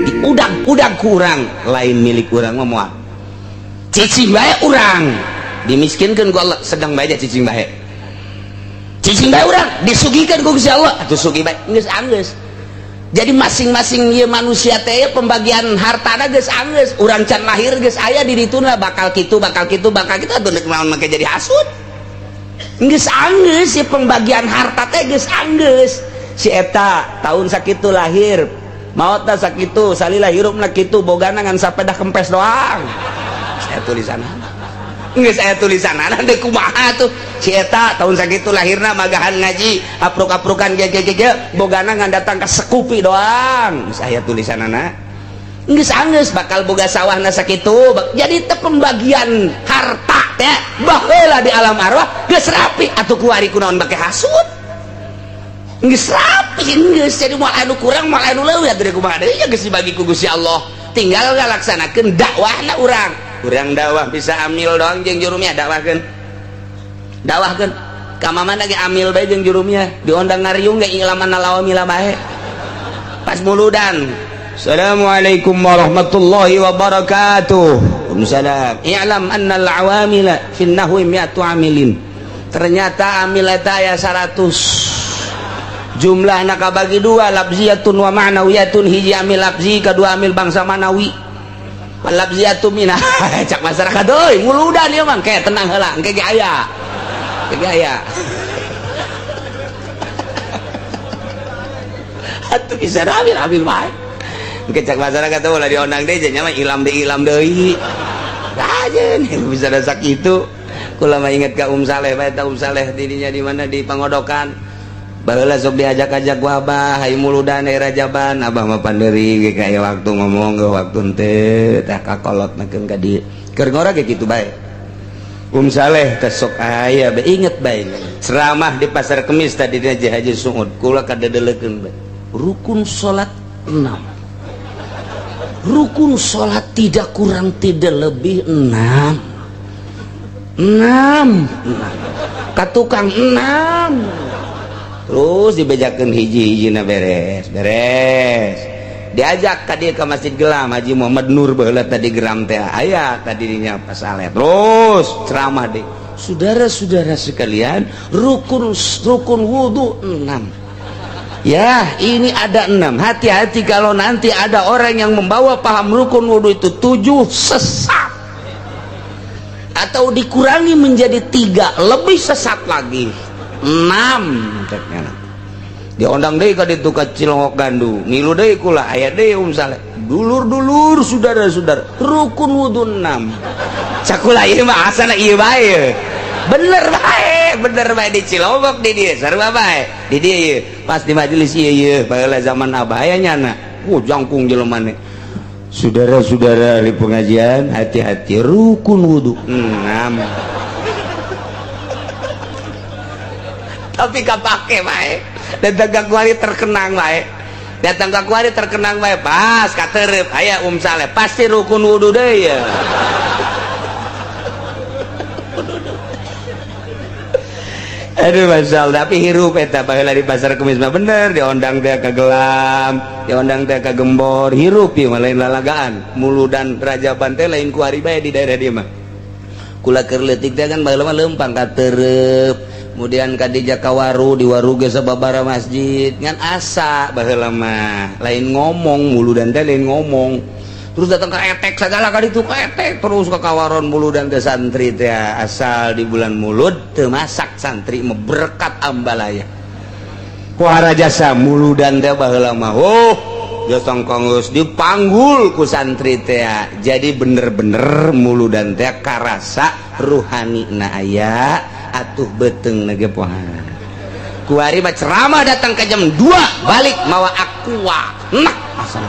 Diudag-udag ku urang, lain milik urang mah moal. Cicing bae urang dimiskinkeun ku Allah, sedang bae cicing bae. Cicing bae urang disugihkeun ku Gusti Allah, atuh sugih bae geus anggeus. Jadi masing-masing ieu manusia teh pembagian hartana geus anggeus, urang can lahir geus aya di dituna bakal kitu, bakal kitu, bakal kitu, atuh deuk naon make jadi hasud. Geus anggeus si pembagian harta teh geus anggeus. Si eta tahun sakitu lahir, maotna sakitu, salila hirupna kitu, bogana ngan sapeda kempes doang. Saya tulisanna. Geus aya tulisanna deuk kumaha tuh. Si eta tahun sakitu lahirna magahan ngaji, apruk-aprukan ge ge ge, bogana ngan datang ka sekupi doang. Geus aya tulisanana. Geus anggeus bakal boga sawahna sakitu. Jadi teh pembagian harta teh baheula di alam arwah geus rapi atuh kuari kunaon bake hasud. Geus rapi geus, jadi moal anu kurang moal anu leuwih atuh kumaha deui ya geus dibagi ku Gusti Allah. Tinggal ngalaksanakeun dakwahna urang. Urang dakwah bisa amil doang jeung jurumnya dakwahkeun. Dakwahkeun ka mamana ge amil bae jeung jurumnya, diondang ngariung ge ilaman lawamila bae. Pas muludan. Assalamualaikum warahmatullahi wabarakatuh. Waalaikumsalam. I'lam annal awamila fin nahwi mi'atu amilin. Ternyata amil eta aya 100. Jumlahna kabagi dua, lafziyatun wa ma'nawiyatun. Hiji amil lafzi, kedua amil bangsa manawi. Lafziyatu minah cak masyarakat euy muludan ieu mah ke tenang heula engke ge aya. Engke ge aya. Atuh bisa amil amil bae. Engke cak masyarakat teh ulah diondang deui nya mah ilam deui ilam deui. Ajeun bisa dasak itu. Kula mah inget ka Saleh bae ta Saleh didinya di mana di Pangodokan. Baheula sok diajak-ajak ku abah hayu muludan daerah Jaban, abah mah panderi ge kaya waktu ngomong ge waktu henteu tah kakolot nakeun ka dieu. Keur ngora ge kitu bae. Saleh teh sok aya bae inget bae. Ceramah di Pasar Kemis tadi dina Haji Suud kula kadedelekeun bae. Rukun salat 6. Rukun salat tidak kurang tidak lebih 6. 6. Ka tukang 6. Terus dibejakeun hiji-hijina beres, beres. Diajak ka dieu ka Masjid Gelam Haji Muhammad Nur baheula tadi geram teh aya tadi dinya Pak Saleh. Terus ceramah deui. Saudara-saudara sekalian, rukun rukun wudu 6. Ya, ini ada 6. Hati-hati kalau nanti ada orang yang membawa paham rukun wudu itu 7 sesat. Atau dikurangi menjadi 3, lebih sesat lagi. 6 ceknya. Diondang deui ka ditu ka Cilongok Gandu. Ngilu deui kula aya deui Saleh. Dulur-dulur saudara-saudara, rukun wudu 6. Cakula ieu mah asana ieu bae. Bener bae, bener bae di Cilongok di dieu sarua bae. Di dieu ieu pas di majelis ieu ieu baheula zaman abah aya nyana. Jangkung jelema ne. Saudara-saudara di pengajian, hati-hati rukun wudu 6. Tapi kapake bae. Datang ka kuari terkenang bae. Datang ka kuari terkenang bae pas katerep aya Saleh pasti rukun wudu deui ya. Aduh masya Allah, tapi hirup eta baheula di Pasar Kemis mah bener diondang teh ka Gelam, diondang teh ka Gembor, hirup ieu mah lain lalagaan. Muludan Rajaban teh lain kuari bae di daerah dieu mah. Kula keur leutik teh kan baheula mah leumpang ka Tereup, kemudian ka di Jakawaru, di Waru ge sababara masjid, ngan asa baheula mah lain ngomong muludan teh lain ngomong. Terus datang ke etek segala kali itu ke etek terus ke kawaron muludan teh santri teh asal di bulan mulud teu masak santri mah berkat ambalaya. Kuara jasa muludan teh baheula mah oh jasa geus dipanggul ku santri teh. Jadi bener-bener muludan teh karasa ruhani na aya atuh beuteung na ge pohan. Kuari mah ceramah datang ke jam 2 balik mawa aqua. Nah asal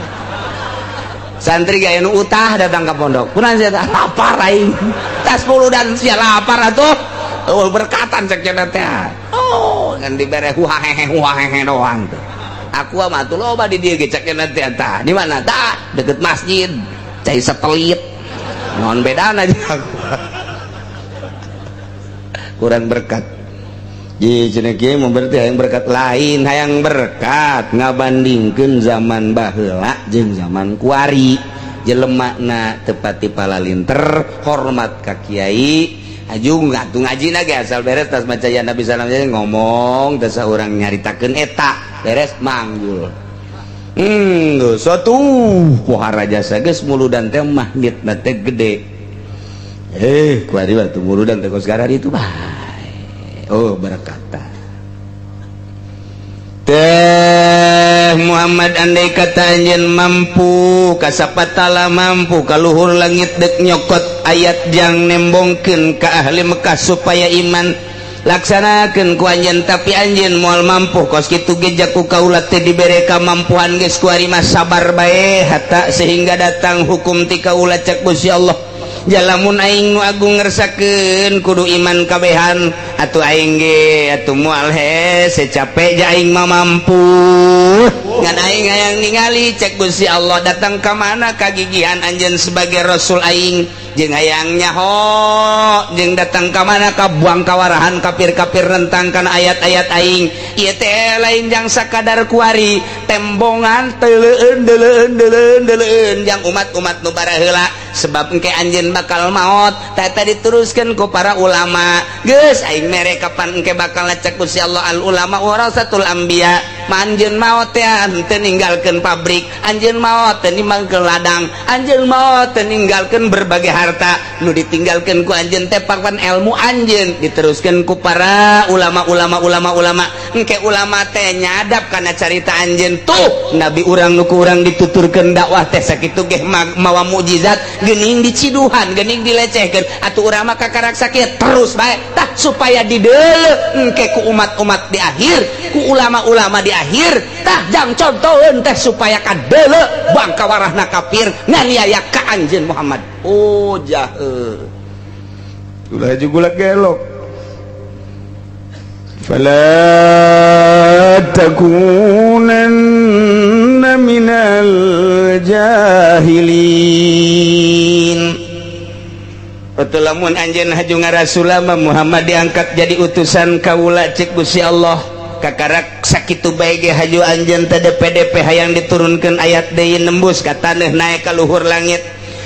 santri gaya nu utah datang ke pondok kunaon sia lapar aing tas muludan sia lapar atuh oh berkatan cek cenah teh oh ngan dibere huahehe huahehe doang tuh aku mah atuh loba di dieu ge cek cenah teh tah di mana tah deket masjid cai setelit naon bedana jeung aku kurang berkat. Ji cenah kieu mah berarti hayang berkat, lain hayang berkat, ngabandingkeun zaman baheula jeung zaman kuari. Jelema na teu pati palalinter, hormat ka kiai, aju ngatu ngaji ge asal beres tas maca ya Nabi salam ngomong teh urang nyaritakeun eta beres manggul. Suatu pohara jasa geus muludan teh magnetna teh gede. Kuari waktu muludan teh kos itu bae. Oh, berkata teh Muhammad, andai kata anjeun mampu kasapatala, mampu kaluhur langit dek nyokot ayat jang nembongkeun ka ahli Mekah supaya iman, laksanakeun ku anjeun, tapi anjeun moal mampu. Kos kitu ge jaku kaula teh dibere kamampuan geus, kuari mah sabar bae hatta sehingga datang hukum ti kaula. Cek Gusti Allah, jalamun aing nu agung ngersakeun kudu iman kabehan, atuh aing ge atuh moal hese, capek ja aing mah mampu, ngan aing hayang ningali, cek Gusti Allah, datang ka mana kagigihan anjeun sebagai rasul aing, jeung hayang nyaho jeung datang ka mana ka buang kawarahan kafir-kafir rentang kana ayat-ayat aing. Ieu teh lain jang sakadar kuari, tembongan teleueun deleueun deleueun deleueun jang umat-umat nu baraheula, sebab engke anjeun bakal maot. Tata diteruskan ku para ulama, geus aing mere kapan engke bakal cek Gusti Allah, al ulama warasatul anbiya. Anjeun maot teh henteu ninggalkeun pabrik, anjeun maot teu ninggalkeun ladang, anjeun maot teu ninggalkeun berbagai harta. Nu ditinggalkeun ku anjeun teh papan ilmu anjeun, diteruskeun ku para ulama-ulama ulama-ulama. Engke ulama teh nyadap kana carita anjeun. Tuh nabi urang nu ku urang dituturkeun dakwah teh sakitu ge mawa mukjizat, geuning diciduhan, geuning dilecehkeun, atuh urang mah kakarak sakit terus bae tah supaya dideuleu engke ku umat-umat di akhir, ku ulama-ulama di akhir. Tah jang contoheun teh supaya kadeuleu bangka warahna kafir nganiaya ka anjeun Muhammad. Oh, jahe ulah juga gelok. Fala takunanna minal jahilin. Betul, lamun anjeun haju ngarasulama Muhammad diangkat jadi utusan kaula, cek Gusti Allah, kakarak sakitu bae ge haju anjeun teh DPDP hayang diturunkeun ayat deui nembus ka taneuh naek ka luhur langit,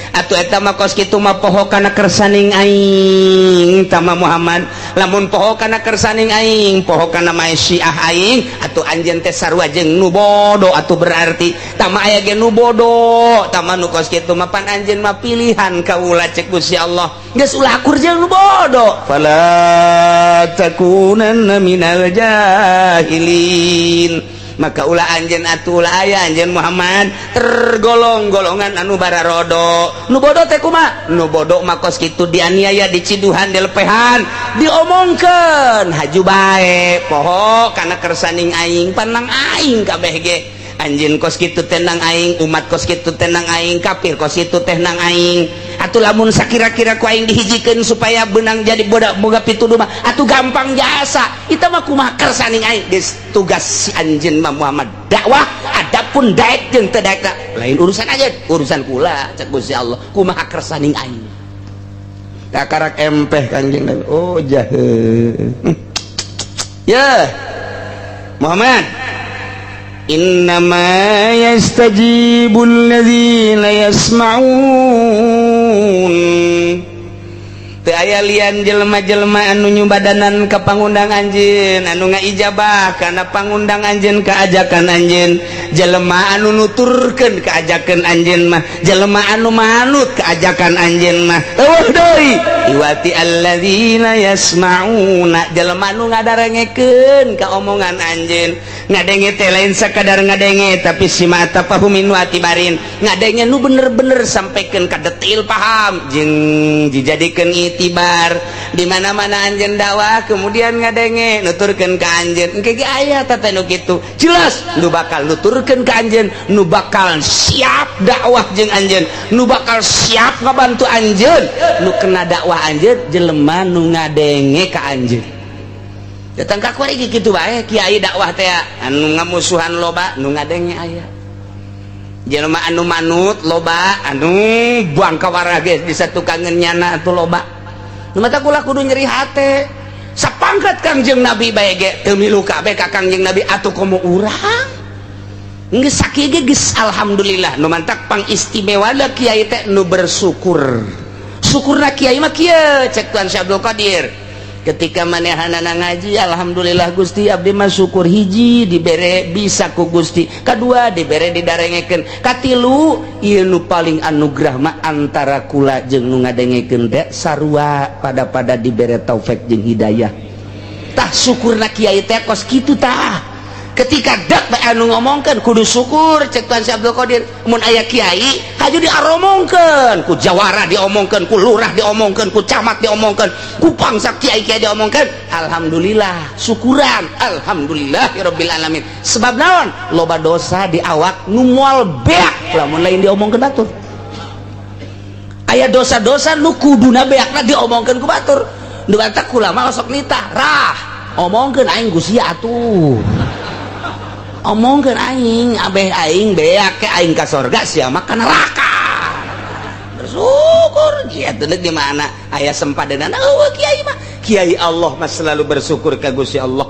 atuh eta mah kos kitu mah poho kana kersaning aing. Tama Muhammad, lamun poho kana kersaning aing, poho kana maesyiah aing, atuh anjeun teh sarua jeung nu bodoh. Atuh berarti tama aya ge nu bodoh, tama nu kos kitu mah pan anjeun mah pilihan kaula, cek Gusti Allah, geus ulah akur jeung nu bodoh. Fala takunanna minal jahilin. Maka ulah anjeun atuh, ulah aya anjeun Muhammad tergolong golongan anu bararodo. Nu bodoh teh kumaha? Nu bodoh mah kos kitu dianiaya, diciduhan, dilepehan, diomongkeun, haju bae poho kana kersaning aing. Panang aing kabeh ge anjeun kos kitu tenang aing, umat kos kitu tenang aing, kafir kos kitu teh nang aing. Atuh lamun sakira-kira ku aing dihijikeun supaya benang jadi bodak boga pituduh mah atuh gampang jasa itu mah. Kumaha kersaning aing? Geus tugas si anjeun mah Muhammad dakwah, adapun daek jeung teu daek lain urusan aja, urusan kula, cek Gusti Allah, kumaha kersaning aing. Kakarak empeh Kanjeng Nabi. Oh, jahe ya Muhammad. Innama yastajibul ladzina yasma'un. Teu aya lian jelema-jelema anu nyubadanan ka pangundang anjeun, anu ngaijabah kana pangundang anjeun, kaajakan anjeun, jelema anu nuturkeun kaajakan anjeun mah, jelema anu manut kaajakan anjeun mah eueuh deui iwati alladzina yasma'una, jelema anu ngadarengekeun ka omongan anjeun. Ngadenge teh lain sakadar ngadenge, tapi sima tafahumin wa tibarin, ngadenge nu bener-bener sampaikan ka detail paham jeung dijadikeun itibar. Di mana-mana anjeun dakwah kemudian ngadenge, nuturkeun ka anjeun, engke ge aya tata nu kitu jelas nu bakal nuturkeun ka anjeun, nu bakal siap dakwah jeung anjeun, nu bakal siap ngabantu anjeun. Nu kena dakwah anjeun jelema nu ngadenge ka anjeun. Datang ka kuari kitu bae, kiai dakwah teh anu ngamusuhan loba, nu ngadenge aya. Jelema anu manut loba, anu buang ka warah geus bisa tukangeun nyana atuh loba. Nu mata kula kudu nyeri hate. Sapangkat Kangjeng Nabi bae ge teu milu kabeh ka Kangjeng Nabi, atuh komo urang geus sakieu ge geus alhamdulillah. Nu mantak pang istimewa kiai teh nu bersyukur. Syukurna kiai mah kieu, cek Tuan Syekh Abdul Qadir, ketika manehanana ngaji, "Alhamdulillah Gusti, abdi mah syukur, hiji dibere bisa ku Gusti, kedua dibere didarengekeun, katilu ieu nu paling anugerah mah antara kula jeung nu ngadengekeun teh sarua pada pada dibere taufik jeung hidayah." Tah, syukurna kiai teh kos kitu. Tah, ketika dak bae anu ngomongkeun kudu syukur, cek Tuan Syekh Abdul Qadir. Mun aya kiai haju diaromongkeun ku jawara, diomongkeun ku lurah, diomongkeun ku camat, diomongkeun ku pangsa kiai-kiai, diomongkeun, alhamdulillah, syukuran, alhamdulillah rabbil alamin. Sebab naon? Loba dosa di awak nu moal beak lamun lain diomongkeun batur. Aya dosa-dosa nu kuduna beakna diomongkeun ku batur. Nu batak kulama sok nitah rah, omongkeun aing ku sia atuh, omongkeun aing, abeh aing beak ke aing ka sorga, sia mah ka neraka. Bersyukur kieu teh di mana aya sempadenan. Eueuh, kiai mah, kiai Allah mah selalu bersyukur ka Gusti Allah.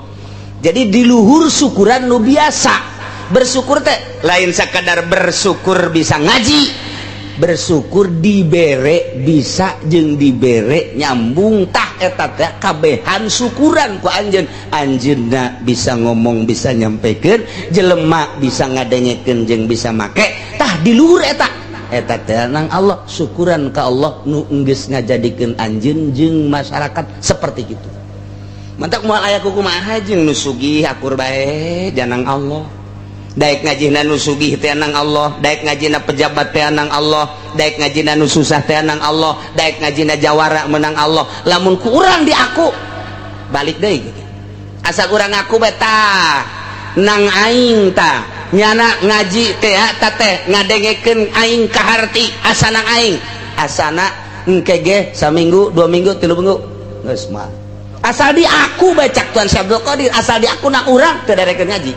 Jadi di luhur syukuran nu biasa, bersyukur teh lain sakadar bersyukur bisa ngaji, bersyukur dibere bisa jeung dibere nyambung. Tah, eta teh kabehan syukuran ku anjeun. Anjeunna bisa ngomong, bisa nyampekeun, jelema bisa ngadengekeun jeung bisa make. Tah, di luhur eta, eta teh nang Allah, syukuran ka Allah nu geus ngajadikeun anjeun jeung masyarakat seperti itu. Mantak moal aya kukumaha jeung nu sugih, akur bae janang Allah. Daek ngajina nu sugih teh nang Allah, daek ngajina pejabat teh nang Allah, daek ngajina nu susah teh nang Allah, daek ngajina jawara menang Allah. Lamun ku urang di aku balik deui gitu. Asal urang ngaku beta nang aing, ta nyana ngaji teh ta teh ngadengekeun aing kaharti, asa nang aing, asana engke ge saminggu, 2 minggu, 3 minggu geus mah. Asal di aku, baca Tuan Syekh Abdul Qadir, asal di aku nang urang teu darekeun ngaji,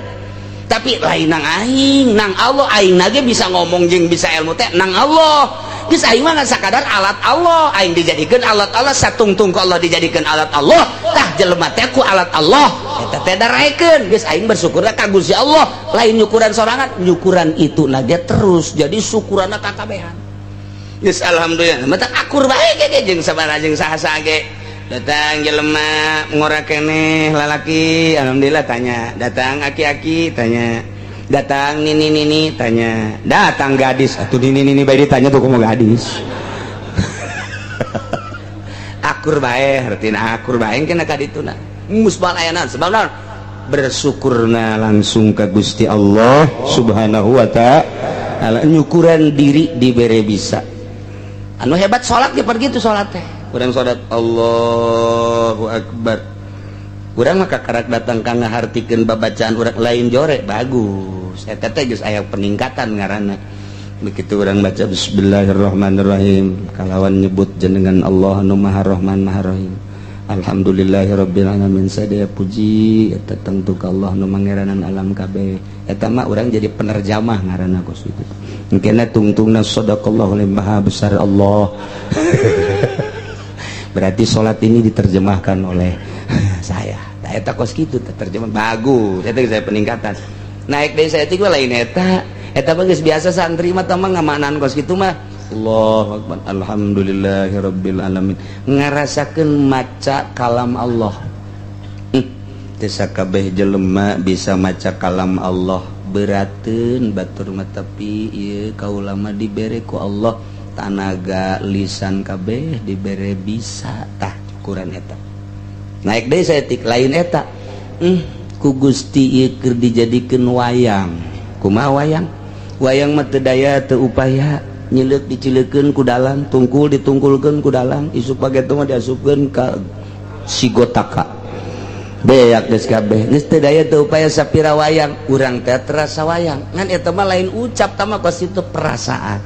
tapi lain nang aing, nang Allah. Aing nage bisa ngomong jeung bisa ilmu teh nang Allah. Geus, aing mah sakadar alat Allah. Aing dijadikeun alat Allah, satungtung ku Allah dijadikeun alat Allah. Tah, jelema teh ku alat Allah eta teh daraekeun. Geus, aing bersyukur ka Gusti Allah, lain nyukuran sorangan, nyukuran itu nage terus jadi syukuranna kakabehan. Geus, alhamdulillah, mata akur bae ge jeung sabaraha jeung saha-saha ge. Datang jelema ngora keneh lalaki, alhamdulillah, tanya. Datang aki-aki, tanya. Datang nini nini, tanya. Datang gadis atau nini nini bae ditanya tuh, komo gadis. Akur bae, artina akur bae kena ka dituna musbal ayana. Sebab naon? Bersyukurna langsung ke Gusti Allah Subhanahu wa Ta'ala, nyukuran diri dibere bisa. Anu hebat salat ge pergi tuh, salat teh urang salat Allahu Akbar, urang maka karak datang ka ngahartikeun babacaan urang, lain jore bagus. Eta teh geus aya peningkatan ngaranna. Begitu urang baca bismillahirrahmanirrahim, kalawan nyebut jenengan Allah nu Maha Rahman Maha Rahim, alhamdulillahirabbil alamin, sadaya puji eta tangtu ka Allah nu mangeranan alam kabeh. Eta mah urang jadi penerjamah ngaranna kos itu. Engkena tungtungna sadaqallahu, maha besar Allah. Berarti salat ini diterjemahkan oleh saya. Nah, eta kos kitu terjemah bagus, eta saya peningkatan. Naik deui saya tiga, lain eta, eta mah geus biasa. Santri mah mah ngamaknaan kos kitu mah Allahu akbar, alhamdulillahirabbil alamin, ngarasakeun maca kalam Allah. Teu sakabeh jelema bisa maca kalam Allah, berateun batur mah, tapi ieu kaula mah dibere ku Allah tanaga lisan kabeh dibere bisa. Tah, ukuran eta naik deui saeutik, lain eta. Ku Gusti ieu keur dijadikeun wayang. Kumaha wayang? Wayang mah teu daya teu upaya, nyileuk dicileukeun ku dalang, tungkul ditungkulkeun ku dalang, isuk pageto mah diasupkeun ka sigotaka, beak geus kabeh, geus teu daya teu upaya. Sapira wayang urang teh terasa wayang, ngan eta mah lain ucap, tah mah kos itu perasaan.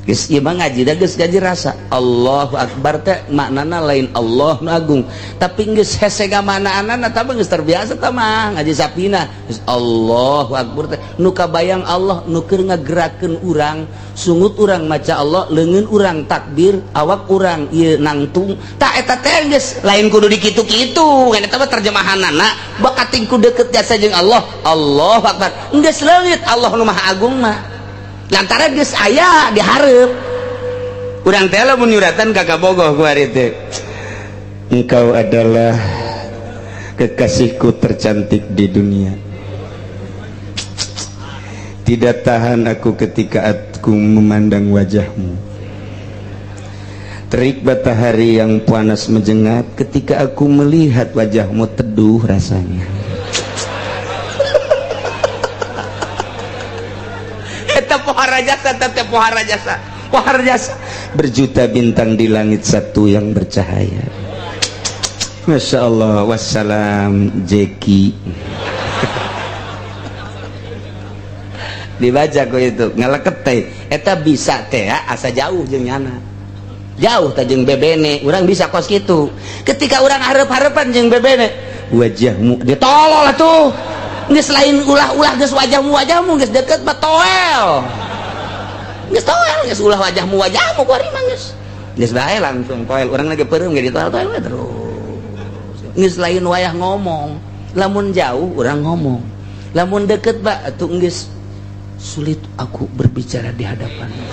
Geus ieu mah ngaji da geus gaji rasa Allahu akbar teh maknana lain Allah nu agung tapi geus hese gamanaanana tapi geus terbiasa tah mah ngaji sapina geus Allahu akbar teh nu kabayang Allah nu keur ngagerakeun urang sungut urang maca Allah leungeun urang takbir awak urang ieu nangtung tah eta teh geus lain kudu dikitu-kitu ngan eta mah terjemahanana bakating ku deukeut jasa jeung Allah Allahu akbar geus leungit Allah nu maha agung mah lantaran geus aya dihareup urang teh lamun nyuratan ka kabogoh ku ari teh engkau adalah kekasihku tercantik di dunia, tidak tahan aku ketika aku memandang wajahmu, terik matahari yang panas menjengat ketika aku melihat wajahmu teduh rasanya. Pohara jasa tete pohara jasa pohara jasa berjuta bintang di langit satu yang bercahaya. Masya Allah. Wassalam Jeki. Dibaca ku itu ngaleket teh eta bisa teh asa jauh jeung nyana jauh teh jeung bebene urang bisa kos kitu ketika urang hareup-hareupan jeung bebene wajahmu ditolol atuh geus lain ulah-ulah geus wajahmu wajahmu geus deket mah toel geus toel geus ulah wajahmu wajahmu ku ari mah geus geus bae langsung toel urang lagi peureum ge ditoel-toel we terus geus lain wayah ngomong lamun jauh urang ngomong lamun deket ba atuh geus sulit aku berbicara di hadapanmu.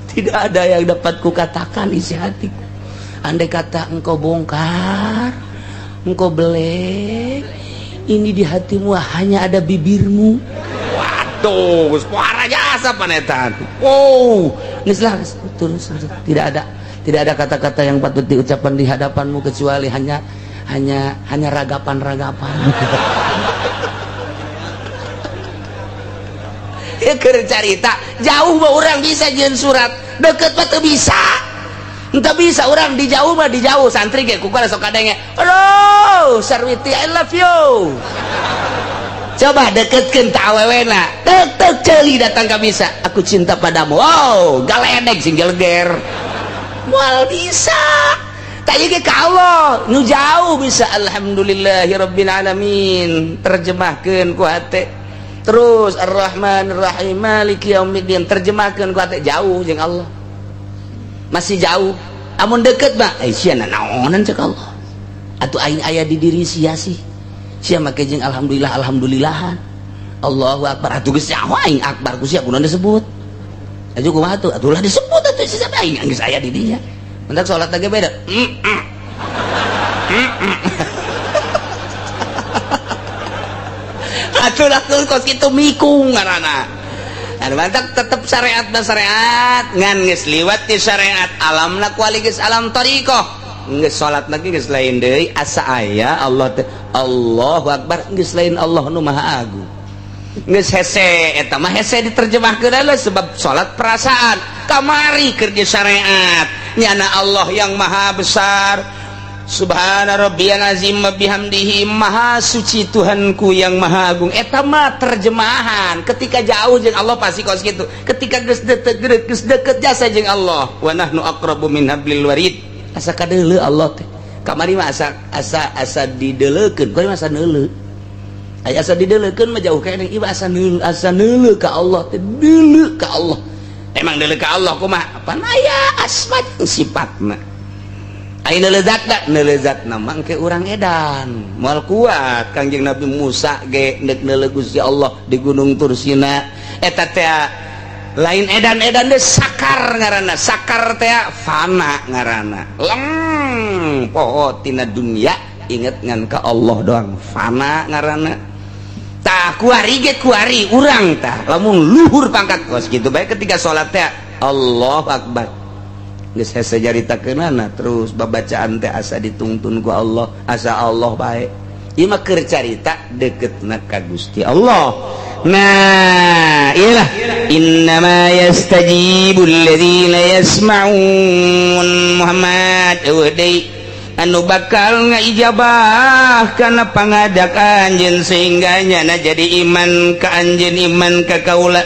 Tidak ada yang dapat kukatakan isi hatiku. Andai kata engkau bongkar, engkau belek, ini di hatimu hanya ada bibirmu. Waduh, suara jasa panetan. Wow, geus lah terus tidak ada kata-kata yang patut diucapkan di hadapanmu kecuali hanya ragapan-ragapan. Ya keur carita, jauh mah urang bisa jeung surat, deket mah teu bisa. Entah bisa orang di jauh mah di jauh santri ge ku sok kadenge. Aduh, Sarwiti I love you. Coba deketkeun ta awewena. Tek tek ceuli datang ka bisa. Aku cinta padamu. Wow, galedeg sing geleger. Moal bisa. Tah ieu ge ka Allah, nu jauh bisa alhamdulillahirabbil alamin. Terjemahkeun ku hate. Terus Ar-Rahmanir-Rahim Maliki yaumiddin terjemahkeun ku hate jauh jeung Allah. Masih jauh amun deket mah sia naonan cek Allah atuh aing aya di diri sia sih sia make jeung alhamdulillah alhamdulillahan Allahu akbar atuh geus nyaho aing akbar ku sia kunaon disebut atuh kumaha atuh atuh lah disebut atuh sia aing geus aya di dinya mentak salat ge beda. Atuh lah kos kitu mikung ngaranna. Mantap tetep syariat dan syariat ngan geus liwat di syariat alamna kuali geus alam thariqah geus salat lagi geus lain deui asa aya Allah teh Allahu akbar geus lain Allah nu maha agung geus hese eta mah hese diterjemahkeun lah sebab salat perasaan kamari keur di syariat nyana Allah yang maha besar Subhana rabbiyal azim wa bihamdihi maha suci Tuhanku yang maha agung eta mah terjemahan ketika jauh jeung Allah pasti kos kitu ketika geus deket geus deket jasa jeung Allah wa nahnu aqrabu min hablil warid asa kadeuleu Allah teh kamari mah asa asa asa dideleukeun kuari mah asa neuleu aya asa dideleukeun mah jauh keneh ieu asa neuleu asa neuleu ka Allah teh deuleu ka Allah emang deuleu ka Allah kumaha pan aya asma jeung sifatna ayeuna lezatna neulezatna mangke urang edan moal kuat Kangjeng Nabi Musa ge neuk neuleuh Gusti Allah di Gunung Tursina eta teh lain edan-edan deui sakar ngaranna sakar teh fana ngaranna leng poho tina dunya inget ngan ka Allah doang fana ngaranna tah kuari ge kuari urang tah lamun luhur pangkat kos kitu bae ketika salat teh Allahu akbar geus hese caritakeunana terus babacaan teh asa ditungtun ku Allah asa Allah bae ieu mah keur carita deketna ka Gusti Allah. Nah ieu lah innama yastajibul ladzina yasma'un Muhammad eueuh deui Anu bakal ngaijabah kana pangadak anjeun sehingga nyana jadi iman ka anjeun, iman ka kaula.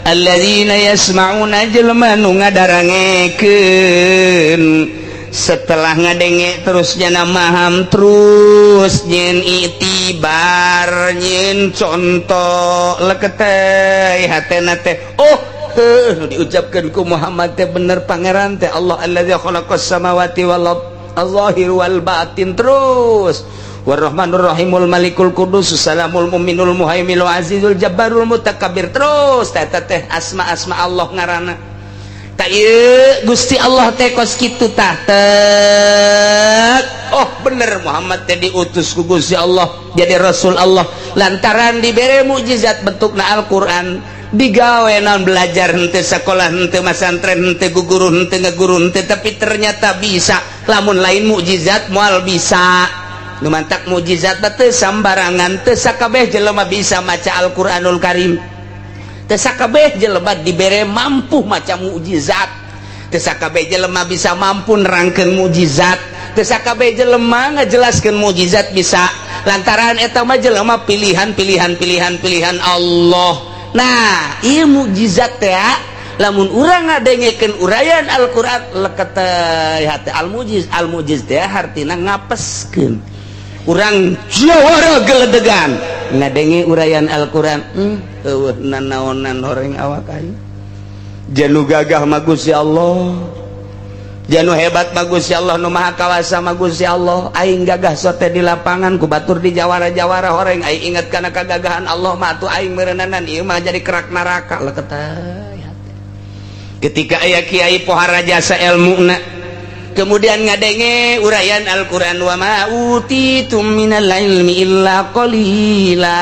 Alladzina yasma'una, jelema nu ngadarangekeun. Setelah ngadenge terus nyana maham, terus nyen itibar, nyen contoh, leketeh hatena teh, oh heuh, diucapkeun ku Muhammad teh bener, Pangeran teh Allah allazi khalaqas samawati wal ard, al-zahir wal batin, terus warahmanur rahimul malikul qudus salamul mu'minul muhaiminul azizul jabbarul mutakabbir, terus teh teh asma-asma Allah ngaranna. Tak ieu Gusti Allah teh kos kitu tah tek. Oh bener, Muhammad teh diutus ku Gusti Allah jadi Rasul Allah lantaran dibere mukjizat bentukna Al-Qur'an. Digawe naon? Belajar henteu, sekolah henteu, masantren henteu, guguru henteu, ngeguru henteu, tapi ternyata bisa. Lamun lain mukjizat moal bisa. Nu mantak mukjizat teh sambarangan. Teu sakabeh jelema bisa maca Al-Qur'anul Karim, teu sakabeh jelema dibere mampu maca mukjizat, teu sakabeh jelema bisa mampu nerangkeun mukjizat, teu sakabeh jelema ngajelaskeun mukjizat bisa, lantaran eta mah jelema pilihan, pilihan, pilihan, pilihan Allah. Nah, ieu mukjizat teh lamun urang ngadengekeun uraian Al-Qur'an leket hati. Al mujiz, al mujiz teh hartina ngapeskeun urang jawara geledegan ngadenge uraian Al-Qur'an. Eueuh nanaonan horeng awak aing. Janu gagah mah Gusti Allah, janu hebat mah Gusti Allah, nu maha kawasa mah Gusti Allah. Aing gagah sote di lapangan, ku batur di jawara-jawara horeng. Aing inget kana kagagahan Allah mah atuh aing meureunanan ieu mah jadi kerak neraka leket hate. Ketika aya kiai pohara jasa ilmuna, kemudian ngadenge uraian Al-Qur'an, wa ma utitum minal ilmi illa qalila.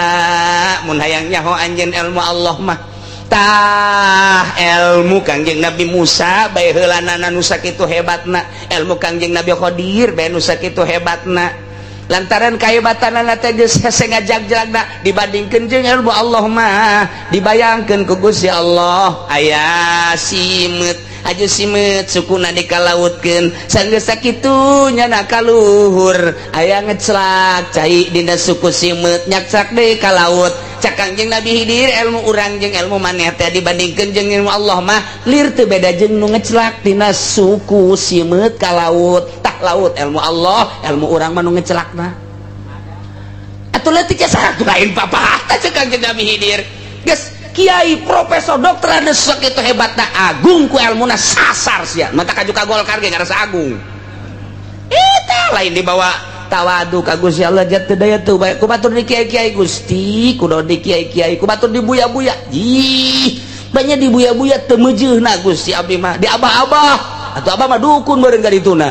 Mun hayang nyaho anjeun ilmu Allah mah, tah ilmu Kangjeng Nabi Musa bae heulanana nu sakitu hebatna, ilmu Kangjeng Nabi Khidir bae nu sakitu hebatna, lantaran kahebatanana teh geus hese ngajag-jagna dibandingkeun jeung ilmu Allah mah. Dibayangkeun ku Gusti Allah aya simeut, aju simeut sukuna dikalautkeun, sanggeus sakitu nyana kaluhur aya ngeclak cai dina suku simeut, nyakcak deui ka laut. Cak Kangjeng Nabi Khidir, ilmu urang jeung ilmu maneh teh dibandingkeun jeung ilmu Allah mah lir teu beda jeung nu ngeclak tina suku simeut ka laut. Tah laut ilmu Allah, ilmu urang mah nu ngecelakna atuh leutik ya, satu lain papa. Cek Kangjeng Nabi Khidir, geus kiai, profesor, dokter, ada sakitu hebatna, agung ku ilmuna, sasar sia. Mata kaju ka Golkar ge ngarasa agung. Eta lain dibawa tawadu ka Gusti Allah. Jatuh daya tuh bae ku batur di kiai-kiai, Gusti kudu di kiai-kiai, ku batur di buya-buya. Ih, banyak di buya-buya teu meujeuhna, Gusti abdi mah di abah-abah atau abah mah dukun bareng ka dituna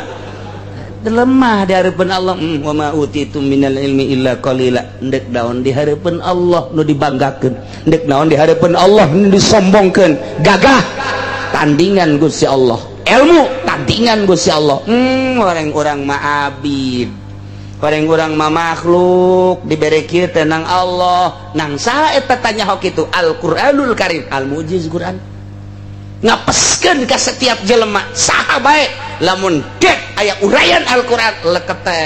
lemah di hareupeun Allah. Wa ma utitum minal ilmi illa qalila. Ndek naon di hareupeun Allah nu dibanggakeun? Ndek naon di hareupeun Allah nu disombongkeun? Gagah tandingan Gusti Allah, ilmu tandingan Gusti Allah. Orang-orang mah abid, orang-orang mah makhluk dibere kieu teh nang Allah, nang saha eta tanya hok itu? Al-Qur'anul Karim, al-mujiz. Quran ngapeskeun ka setiap jelema saha bae, lamun dek aya uraian Al-Qur'an lekete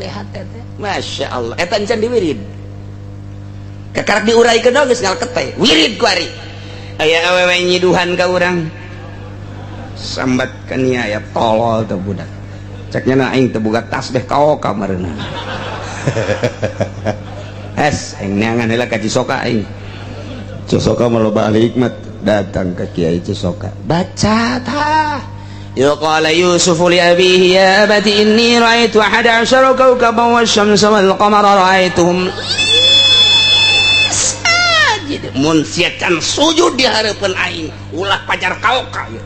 hate teh. Masya Allah, eta encan diwirid, kakarak diuraikeun geus ngalekete wirid. Ku ari aya awewe nyiduhan ka urang, sambat kan aya tolol teh budak. Ceknya na aing teu boga tasbih kaoka mareuna. Es aing neangan heula ka Cisoka aing. Cisoka mah loba ahli hikmat. Datang ke Kiai Cisoka, baca tah. Ya qala Yusuf li abihi ya abati inni ra'aitu ahada asyara kawkaban wasyamsa wal qamara ra'aituhum sajid. Mun sia can sujud di hareupeun aing ulah pajar kaoka ieu.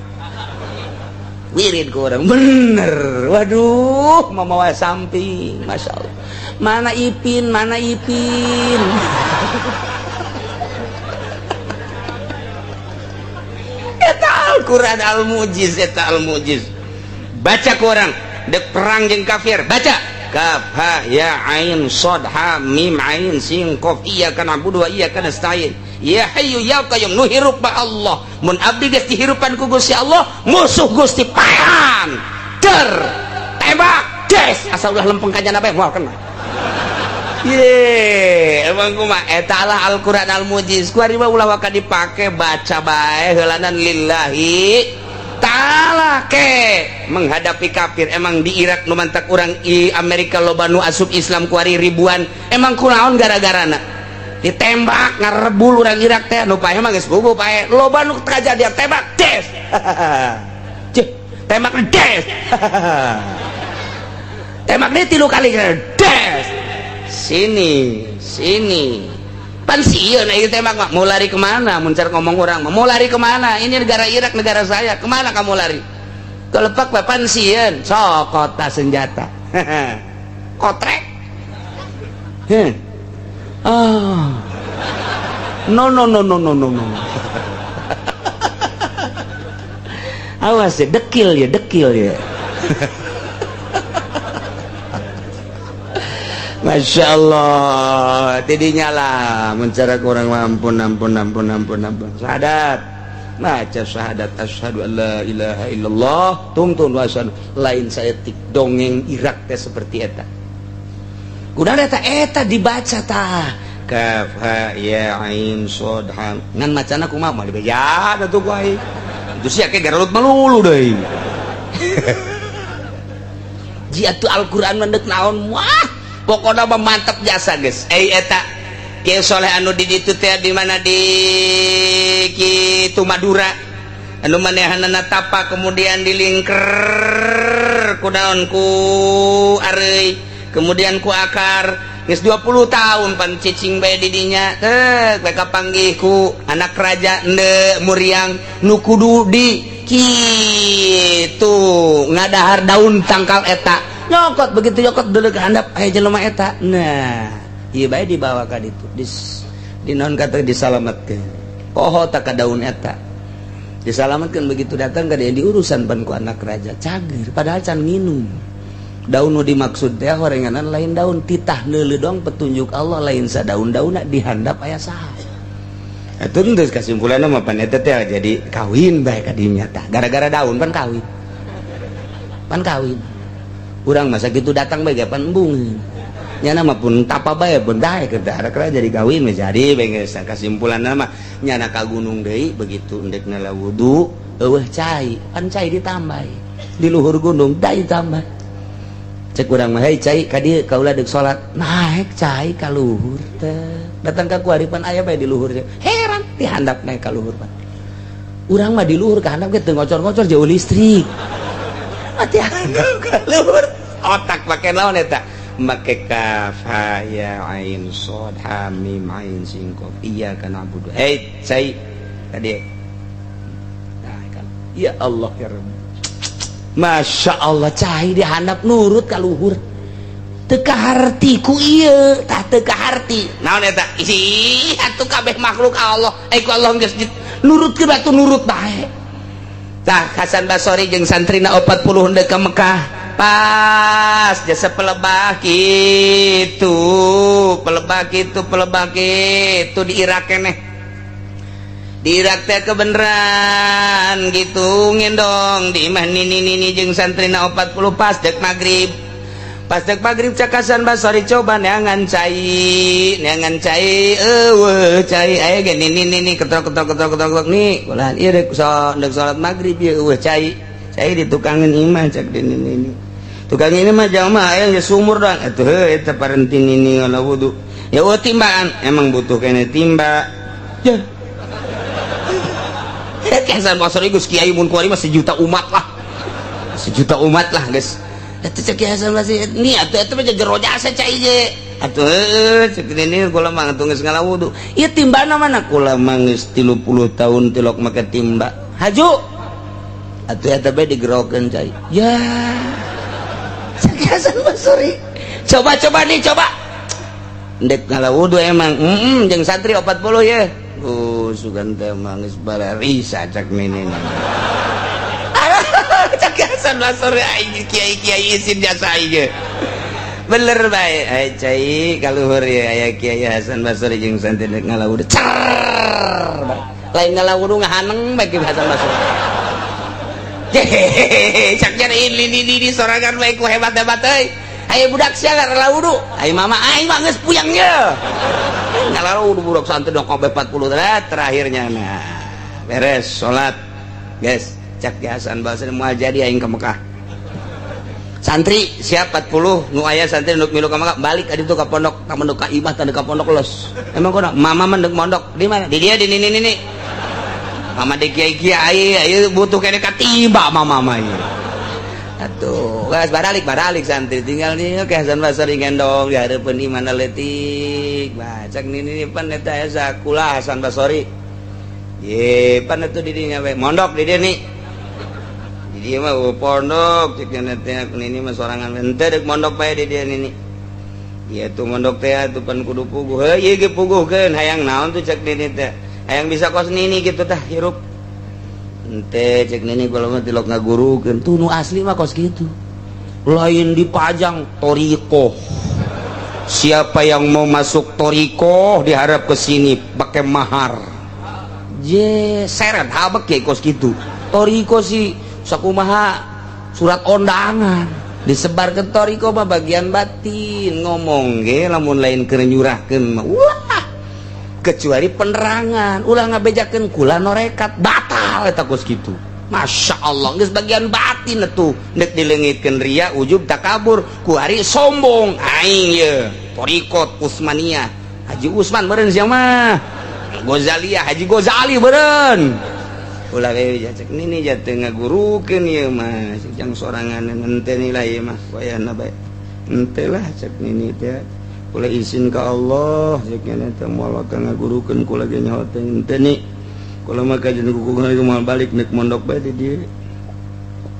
Wirid ku urang bener. Waduh, mamawa samping, Masya Allah. Mana Ipin, mana Ipin? Eta Al-Quran al-mujiz, eta al-mujiz. Baca ku urang dek perang jeung kafir, baca kaf ha ya ain sad ha mim ain sin qaf, iyyaka na'budu wa iyyaka nasta'in, ya hayyu ya qayyum. Nu hirup ba Allah. Mun abdi geus dihirupan ku Gusti Allah, musuh Gusti pahan ter. Tembak, des, asal ulah lempeng ka jana bae moal kena. Ye, emang kumaha eta lah Al-Qur'an Al-Mujiz. Ku ari mah ulah waka dipake, baca bae heulanan lillahi ta'ala ke menghadapi kafir. Emang di Irak nu mantak urang i Amerika loba nu asup Islam kuari ribuan, emang kunaon gara-garana ditembak ngarebul urang Irak teh? Nu paeh mah geus puguh paeh, loba nu kajadian tembak, des. Cih, tembak, des. Tembak dia tilu kali, des. Sini, sini. Pan sieun ieu tembak mah. Mau lari kemana? Mun car ngomong orang mah, mau lari kemana? Ini negara Irak, negara saya. Kemana kamu lari? Kelepak bae pan sieun. Sok kota senjata. Kotrek. Heh. Ah. No, no, no, no, no, no, no. Awas ya, dekil ya, dekil ya. Masya Allah, tidinya lah mencara kurang ampun, ampun, ampun, ampun, ampun. Syahadat, baca syahadat, asyhadu an la ilaha illallah, tungtun wasan lain saeutik dongeng Irak teh seperti eta. Kunaon eta eta dibaca tah? Kaf ha ya ain shad ha. Ngan macana kumaha mah dibeja atuh ku aing. Itu sia ke garut melulu deui. Jia tuh Al-Qur'an mendek naon wah. Pokoknya mah mantap jasa guys. Eta Kiai Soleh anu di ditu teh di mana di kitu Madura anu manehanana tapa kemudian dilingker ku daun ku areuy kemudian ku akar geus 20 tahun pan cicing bae di dinya teh bae kapanggih ku anak raja ende muriang nu kudu di kitu ngadahar daun tangkal eta nyokot begitu nyokot dulu ke handap aya jelema eta. Nah ieu bae dibawa ka ditu di naon kata disalametkeun poho tak ka daun eta disalametkeun. Begitu datang ka dia diurusan pan ku anak raja cager padahal can nginum daun nu dimaksud teh horenganan lain daun titah neuleuh doang petunjuk Allah lain sadaun-daunna di handap aya saha. Eta geus kasimpulanna mah pan eta teh jadi kawin bae ka dinya tah gara-gara daun pan kawin pan kawin. Urang masa gitu datang bae pan embung nyana mah pun tapa bae pun daek keur jadi kawin jadi bae geus kasimpulanna mah nyana ka gunung deui begitu endek nala wudu eueuh cai pan cai ditambah di luhur gunung dai tambah cek urang mah hei cai ka dieu kaula deuk salat naek cai ka luhur teh datang ka kuari pan aya bae di luhur heran di handap naek ka luhur pan urang mah di luhur ka handap ge teu ngocor-ngocor jauh listrik mati handap ka luhur otak make naon eta make kaf ha ya ain shad ha mim ain sin qaf iyyaka na'budu hei cai tadi nah kan ya Allah ya Rabb. Masya Allah cai di handap nurut ka luhur teu kaharti ku ieu tah teu kaharti naon eta ih atuh kabeh makhluk Allah ku Allah geus nurutkeun atuh nurut bae tah Hasan Basori jeung santrina 40 henteu ka Mekah pas jasa pelebah kitu pelebah kitu pelebah kitu di Irak keneh di Irak teh kebeneran gitu ngendong di imah nini nini jeung santrina 40 pas dek magrib cak Hasan Basori coba neangan cai eueuh cai aya ge nini nini ketrok ketrok ketrok ketrok nih ulah ieu dek salat magrib ieu eueuh cai cai ditukangin imah cak di nini nini tukang ini mah jamaah aya geus sumur doang atuh heuh eta parenti nini ngala wudu ya eueuh timbaan emang butuh kene timba ya. Hasan Basri geus kiai mun kuari mah sejuta umat lah. Sejuta umat lah geus. Eta cek Hasan Basri ni atuh eta mah jero jasa cai je. Atuh heueuh cek nini kula mah atuh geus ngala wudu. Ieu timbana mana kula mah geus 30 tahun tilok make timba. Haju. Atuh eta bae digerokeun cai. Ya. Cek Hasan Basri. Coba-coba nih coba. Ndek ngala wudu emang jeung santri 40 ye. Sugan teh mah geus bararisa cak nini. Cak Hasan Basri aing kiai-kiai isin jasa aing. Bener bae. Ai cai kaluhur ye aya Kiai Hasan Basri jeung santri ngala wudu. Cer. Lain ngala wudu ngahaneng bae Kiai Hasan Basri. Hehehe, cak ini di sorangan bae ku hebat-hebat euy. Ayo budak sia ngala wudu. Ayo mama aing mah geus puyang ye. Ngala wudu budak santri dong kabeh 40 terakhirnya nah. Beres salat. Guys, cak Hasan Basri moal jadi aing ke Mekah. Santri siap 40 nu aya santri nu milu ka Mekah balik ka ditu ka pondok, ka mondok ka imah tanda ka pondok los. Emang kono mama mah deuk mondok di mana? Di dia di nini nini. Mama di kiai kiai ayo butuh kene katiba mama mah ieu. Atuh, geus baralik baralik santri tinggal nih ke Hasan Basri gendong di hareupeun imah leutik. Bah cak nini pan eta aya sakulah Hasan Basri. Ye pan atuh di dinya we mondok di dieu nih. Di dieu mah pondok cek nya teh nini mah sorangan henteu deuk mondok bae di dieu nini. Ieu tuh mondok teh atuh pan kudu puguh. Heuh ieu ge puguhkeun hayang naon tuh cek nini teh. Hayang bisa kos nini gitu tah hirup. Ente cek nini kalau mah tilok ngagurukeun tuh nu asli mah kos kitu. Lain dipajang torikoh. Siapa yang mau masuk torikoh diharap ke sini pakai mahar. Je seret habek ya kos kitu. Toriko sih sakumaha surat undangan disebar ke toriko mah bagian batin ngomong ge lamun lain keur nyurahkeun mah ulah. Kecuali penerangan ulah ngabejakeun kula norekat batal eta kos kitu. Masya Allah geus bagian batin atuh nek dileungitkeun ria ujub takabur ku ari sombong aing ye torikot Utsmaniyah Haji Usman meureun sia mah Ghazaliyah Haji Ghazali meureun ulah we cek nini jatuh ngagurukeun ieu mah jang sorangan henteu nilai ieu mah wayahna bae henteu lah cek nini teh kula izin ka Allah cek nini teh moal ka ngagurukeun kula ge nyaho teh henteu ni kula mah kajian kuku moal balik nek mondok bae di dieu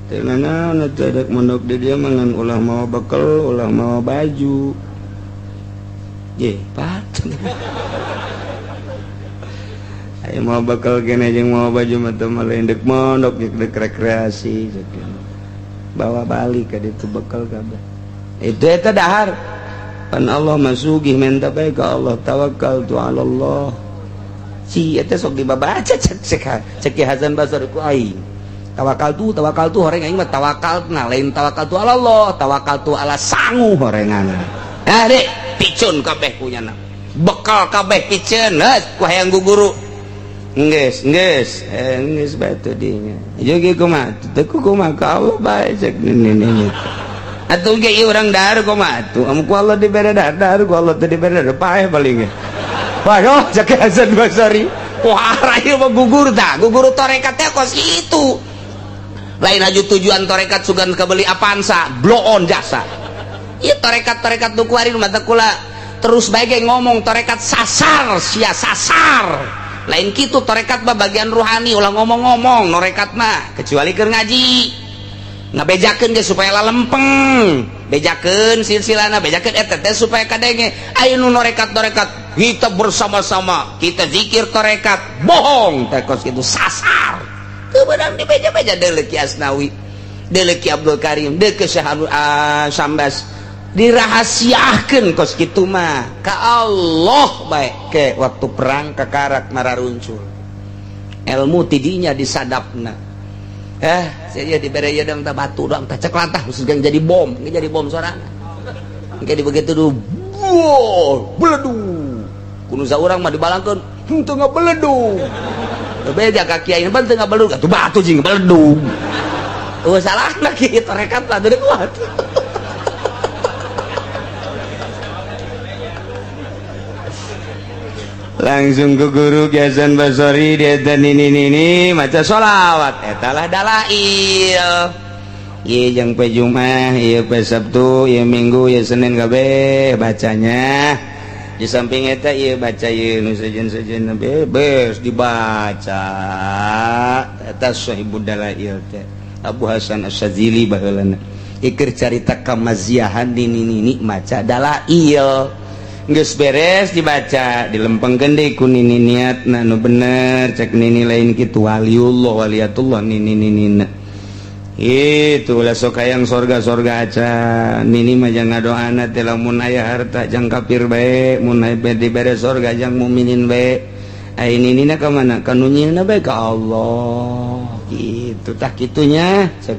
teh nanaon teh dek mondok di dieu mah ngan ulah mawa bekel ulah mawa baju ye pat ayo mau bekal kene jeung mau baju mah teu mah lain dek mondok jeung dek rekreasi cek bawa balik ka ditu bekal kabeh itu eta dahar pan Allah mah sugih menta bae ka Allah tawakal tu ala Allah si eta sok dibabaca cek cek cek Ki Hasan Basri ku aing tawakal tu horeng aing mah tawakal nah lain tawakal tu ala Allah tawakal tu ala sangu horengan ah dek picun kabeh punyana bekal kabeh piceun geus ku hayang guguru geus geus geus batu dinya jeung kumaha teu kumaha ka Allah bae cek nini atuh ge ieu urang dahar kumaha atuh amun ku Allah dibere dahar dahar ku Allah teu dibere dahar paeh paling ge paeh cek Hasan Basri wah ieu mah gugur tah gugur tarekat teh kos kitu lain aju tujuan tarekat sugan kebeli Avanza blow on jasa ieu tarekat-tarekat nu kuari mah teh kula terus bae ge ngomong tarekat sasar sia sasar lain kitu tarekat mah bagian ruhani ulah ngomong-ngomong norekat mah kecuali keur ngaji ngabejakeun ge supaya lalempeng bejakeun silsilana bejakeun eta teh supaya kadenge aya nu norekat-norekat kita bersama-sama kita zikir tarekat bohong teh kos kitu sasar teu beunang dibeja-beja deuleu Ki Asnawi deuleu Ki Abdul Karim deuleu Syekh Sambas dirahasiakeun kos kitu mah ka Allah bae ke waktu perang kakarak mararuncul ilmu tidinya disadapna saya dibere ieu dang tah batu dang tah cek lantah khusus jadi bom jadi bom sorangan engke di begitu du beledug kudu saurang mah dibalangkeun henteu ngabeledug beja ka kiai ban teu ngabeledug atuh batu jeung beledug eueuh salahna kieu tarekat lah teu kuat. Langsung ke guru Ki Hasan Basri dia dan ini ini maca sholawat etalah dalail ieu jeung pe Jumat ieu pe Sabtu ieu Minggu ieu Senin kabeh bacanya di samping eta ieu baca ieu nu sejen-sejen bebas dibaca eta sahibud dalail teh Abu Hasan Asy-Syadzili baheulana ieu carita kamaziahan di nini maca dalail geus beres dibaca dilempengkeun deui ku nini niatna nu bener cek nini lain kitu waliullah waliyatullah nini ninina itu ulah sok hayang sorga-sorga acan nini mah jang ngadoana teh lamun aya harta jang kafir bae mun aya dibere sorga jang mukminin bae Ai ninina ka mana? Ka nu nyieunna bae ka Allah. Gitu tah kitunya. Cek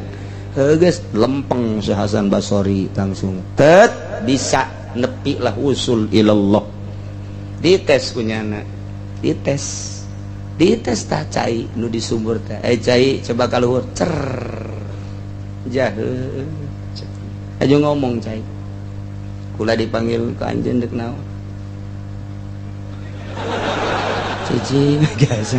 heuh geus lempeng si Hasan Basri langsung. Tet bisa nepi lah usul ilallah. Dites kunyana. Dites. Dites tah cai nu di sumur teh. Eh cai coba ka luhur. Cer. Jahe. Aja ngomong cai. Kula dipanggil ke anjeun dek naon? Cicing biasa.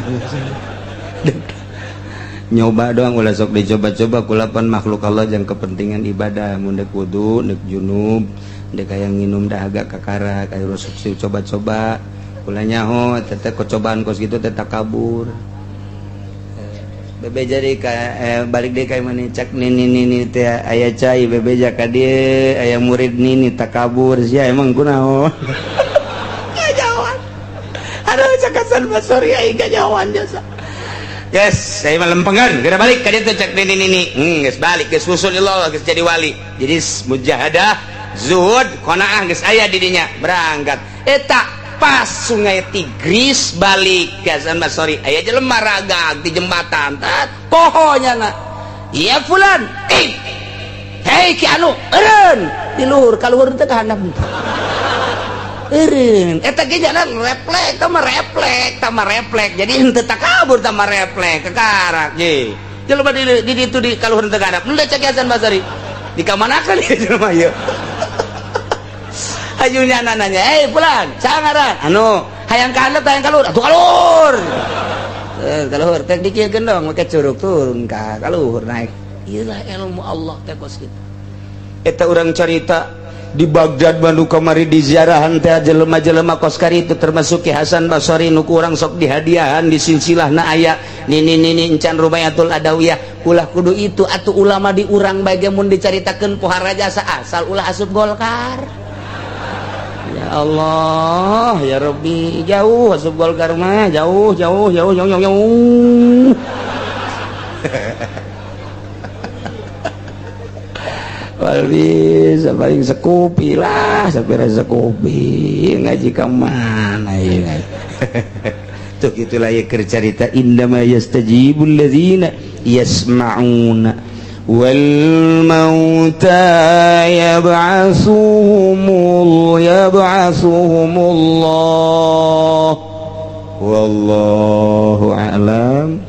Nyoba doang ulah sok dicoba-coba kulapan makhluk Allah yang kepentingan ibadah mun dek wudu, dek junub, dek hayang nginum dahaga kakara kayak rusuk coba-coba kula nyaho teteh kecobaan kos gitu teh takabur. Bebe jadi ka balik deui ka mana cak nini nini teh aya cai bebeja ka dieu aya murid nini takabur sia emang kunaon. Kajauhan. Aduh cak Hasan Basri aing kajauhan jasa. Yes, saya mah lempengan, geura balik ka dieu teh cak nini nini. Geus balik geus usul Allah geus jadi wali. Jadi mujahadah, zuhud, qanaah geus aya di dinya, berangkat. Eta pas sungai Tigris balik ke Hasan Basri aya jelema ragag di jembatan tat pohonya na iya fulan eh hei ki anu eureun di luhur ka luhur teh ka handap eureun eta ge jalan reflek tah mah reflek tah mah reflek jadi henteu takabur tah mah reflek kekarak ye jelema di ditu di ka luhur teh ka handap nu cek Hasan Basri dikamanakeun ieu jelema ieu. Ajunya nanya, eh pulang, sangaran, anu, hayang ka handap, hayang ka luhur, atuh ka luhur. Ka luhur, teh dikieukeun dong, make curug turun ka luhur naik. Iyalah ilmu Allah teh kos kitu. Eta urang carita di Baghdad Bandung kamari di ziarahan teh jelema-jelema kos karitu termasuk Ki Hasan Basri nu ku urang sok dihadiahan di silsilahna aya nini nini encan Rubayatul Adawiyah ulah kudu itu atuh ulama di urang bae ge mun dicaritakeun pohara jasa asal ulah asup Golkar. Ya Allah, ya Rabbi, jauh asup Golkar mah, jauh, jauh, jauh, jauh, jauh, jauh. Wal bisa paling sekupi lah, sampai rasa sekupi ngaji ke mana ya. Tuh gitulah ya cerita indama yastajibul ladzina yasma'una wal mauta yab'asuhumullah wallahu a'lam.